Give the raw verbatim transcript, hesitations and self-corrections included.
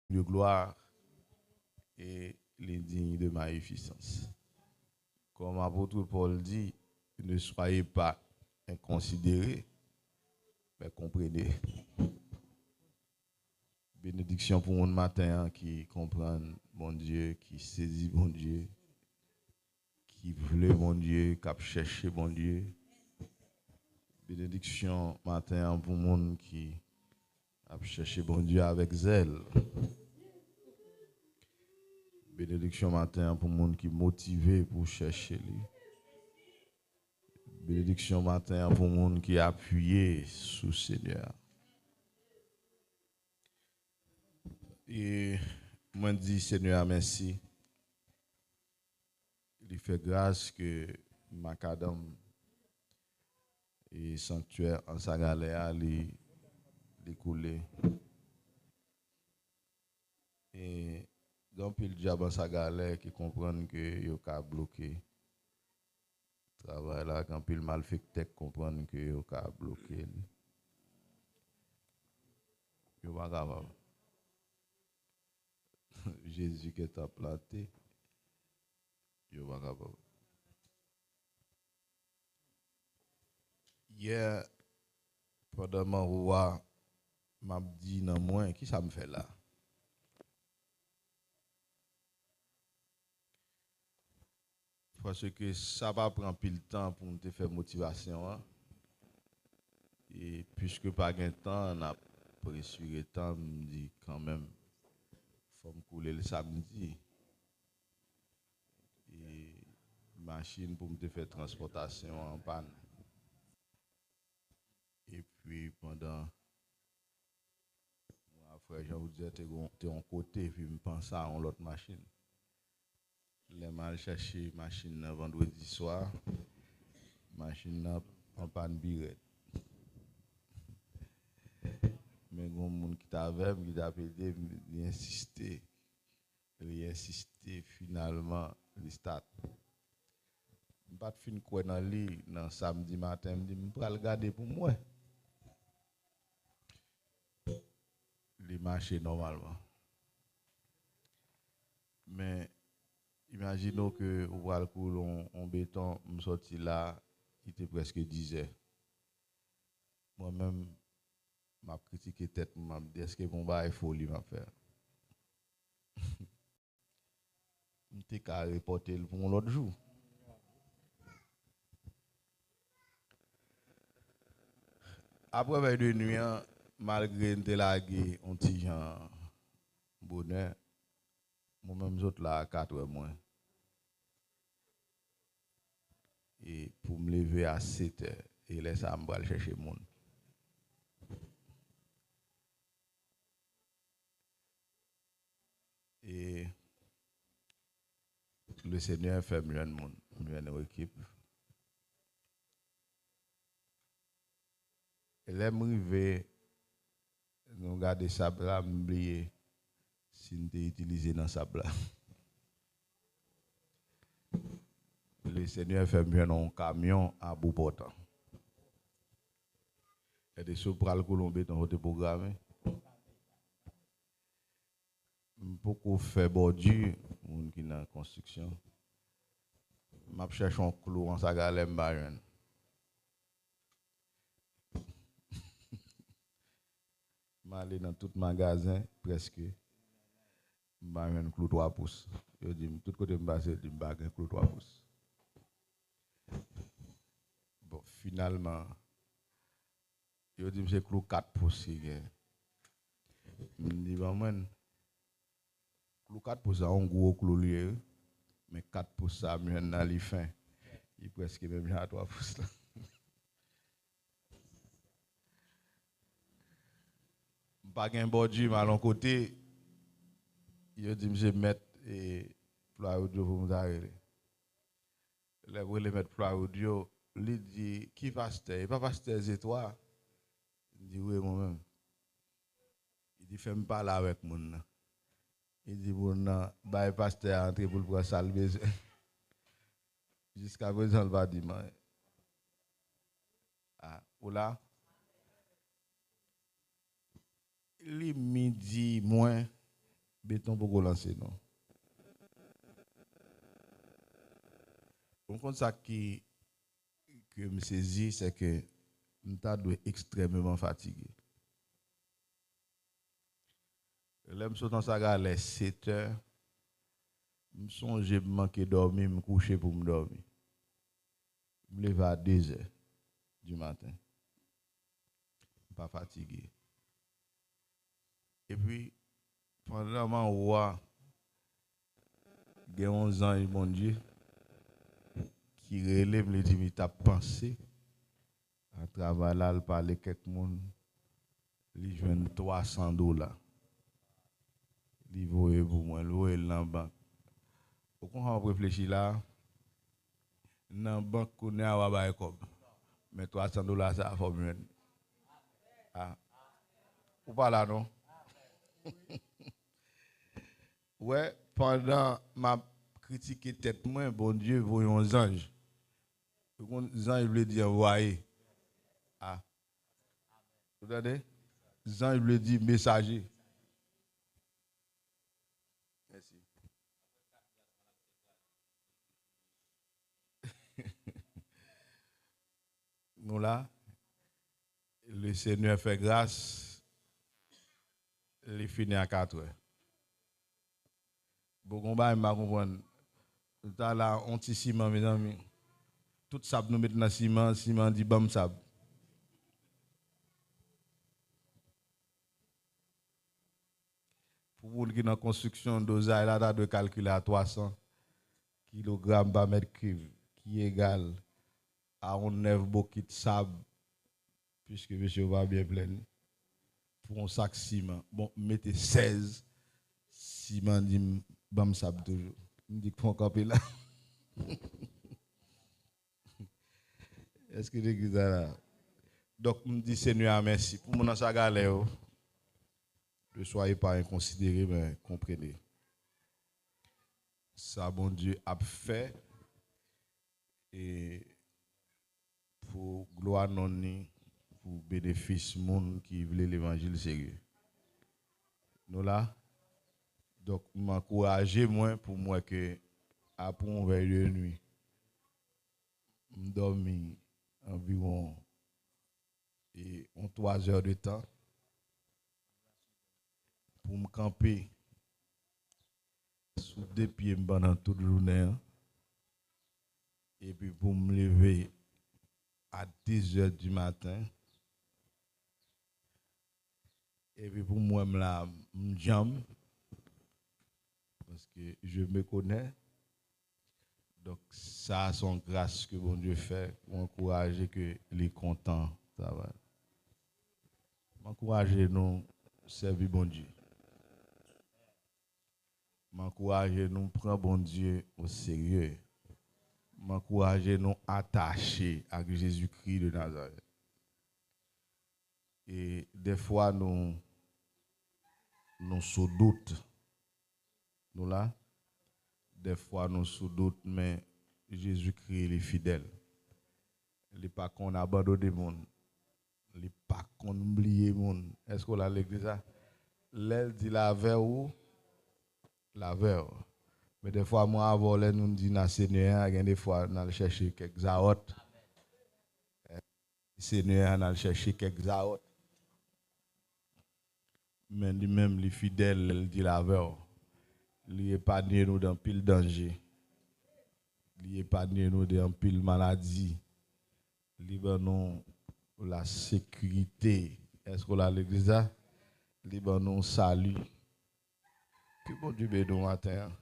de gloire et il est digne de magnificence. Comme apôtre Paul dit, ne soyez pas inconsidérés, mais comprenez. Benediksyon pou moun maten an ki konprann Bondye, ki sezi Bondye, ki vle Bondye, k ap chèche Bondye. Benediksyon maten an pou moun ki ap chèche Bondye avèk zèl. Benediksyon maten an pou moun ki motive pou chèche li. Benediksyon maten an pou moun ki apiye sou Senyè a. E mwen di Senyè a mèsi. Li fè gras ke makadanm e sanktyè Ansagalè a li, li koule. E gen anpil dyab Ansagalè ki konprann ke yo ka bloke travay la, gen anpil malfektè k konprann ke yo ka bloke li. Yo pa kapab. Jezi gentan plante. Yo pa kapab. Yè, pandan m anwo a, m ap di nan mwen, kisa m fè la? Paske sa pa pran anpil tan pou m te fè motivasyon an. E piske pa gen tan, n ap presire tan, m di kanmenm, fò m koule l samdi. E machin pou m te fè transpòtasyon an pàn. Epi pandan mwa, frè Jean Roudier te gon, te yon kote, epi m panse a yon lòt machin. Lè m al chèche machin nan vandredi swa, machin nan an pàn pi rèd. Men gon moun ki t avè m, ki t ap ede m, li ensiste. Li ensiste, finalman, li stat. M pa t fin kwè nan li nan samdi maten, m di, "M pral gade pou m wè." Li mache nòmalman. Men, imajine w ke ou pral koule yon, yon beton, m sòti la, li te prèske dizè. Mwen menm, m ap kritike tèt mwen, m ap di, èske gon bagay foli m ap fè? M te ka repòte l pou yon lòt jou. Aprè vèy de nwi an, malgre n te lage yon ti jan bonè, mwen menm m sot la a katrè mwen. E pou m leve a setè, e lè sa a m pral chèche moun. E Lesenyè fè m jwenn moun, m jwenn yon ekip. E lè m rive, nou gade sab la, m bliye si n te itilize nan sab la. Lesenyè fè m jwenn yon kamyon a Boupòtan. Gade, si w pral koule yon beton, ou te pwograme. M poko fè bòdi, moun ki nan konstriksyon. M ap chèche yon klou Ansagalè, m pa jwenn. M ale nan tout magazen, prèske. M pa jwenn klou twa pous. Yo di m, tout kote m pase, yo di m pa gen klou twa pous. Bon, finalman, yo di m se klou kat pous ki gen. M di, "Ban mwen l." Klou kat pous la, yon gwo klou li ye, wi. Men kat pous sa, m jwenn nan li fen. Li prèske menm jan a twa pous la. M pa gen bòdi, m al yon kote, yo di m se mèt, e, Ploywood yo pou m ta rele. Lè m rele mèt Ploywood yo, li di, "Ki pastè? E pa pastè Zetwa?" M di, "Wi, mwen menm." Li di, "Fè m pale avèk moun nan." Li di moun nan, "Bay pastè a antre pou l pran sa l bezwen." Jiskaprezan, l pa di m anyen. A, ou la? Li midi mwen, Beton poko lanse non. Ou konn sa ki, ke m sezi, se ke m ta dwe ekstrèmeman fatige. Lè m sot nan saga lè sèt è, m sonje m manke dòmi, m kouche pou m dòmi. M leve a de zè di maten. M pa fatige. Epi, pandan m anwo a, gen yon zanj Bondye ki rele m, li di m li t ap panse atravè la, l pale kèk moun, li jwenn twa san dola. Li voye pou mwen, li voye l nan bank. Ou konn jan w ap reflechi la? Nan bank kounye a w a bay kòb. Men twa san dola sa a fò m jwenn. Ah. Ou pa la non? Ou wè, pandan m ap kritike tèt mwen, Bondye voye yon zanj. Ou konn zanj vle di anvwaye. Ah. Ou tande? Zanj vle di mesaje. Mèsi. Nou la. Le Senyè fè gras, li fini a kat è. Bon, gon bagay m pa konprann. Nou ta la, on ti siman, mezanmi. Tout sab nou met nan siman, siman di ban m sab. Pou moun ki nan konstriksyon, dozaj la ta dwe kalkile a twa san kilogram pa mèt kib, ki egal a yon nèf bokit sab, piske mesye yo pa byen plen, pou yon sak siman. Bon, m mete sèz, siman di m, ban m sab toujou. M di k fon kanpe la. Èske legliz la la? Donk, m di Senyè a mèsi pou moun nan sa galè yo. Ne soyez pas inconsidérés, men konprann sa Bondye ap fè, e pou glwa non ni, pou benefis moun ki vle levanjil serye. Nou la? Donk, m ankouraje mwen pou m wè ke apre yon vèy de nwi, m dòmi anviwon, e, yon twa zè de tan pou m kanpe sou de pye m pandan tout jounen an, epi pou m leve a de zè di maten, epi pou m wè m la, m djanm, paske je me connais. Donk, sa a se yon gras ke Bondye fè, pou ankouraje ke li kontan travay. M ankouraje nou sèvi Bondye. M ankouraje nou pran Bondye o serye. M ankouraje nou atache ak Jezikri de Nazarèt. E dèfwa nou, nou sou dout. Nou la? Dèfwa nou sou dout, men Jezikri li fidèl. Li pa konn abandone moun. Li pa konn bliye moun. Èske w la legliz la? Lè l di l avè w, l avè w. Men dèfwa mwen avè w, lè nou di n a Senyè a, gen defwa n al chèche kèk zawòt. Senyè a, n al chèche kèk zawòt. Men li menm, li fidèl, lè l di l avè w. Li epanye nou de anpil danje. Li epanye nou de anpil maladi. Li ban nou la sekirite. Èske w la legliz la? Li ban nou sali. Ke Bondye beni w maten an.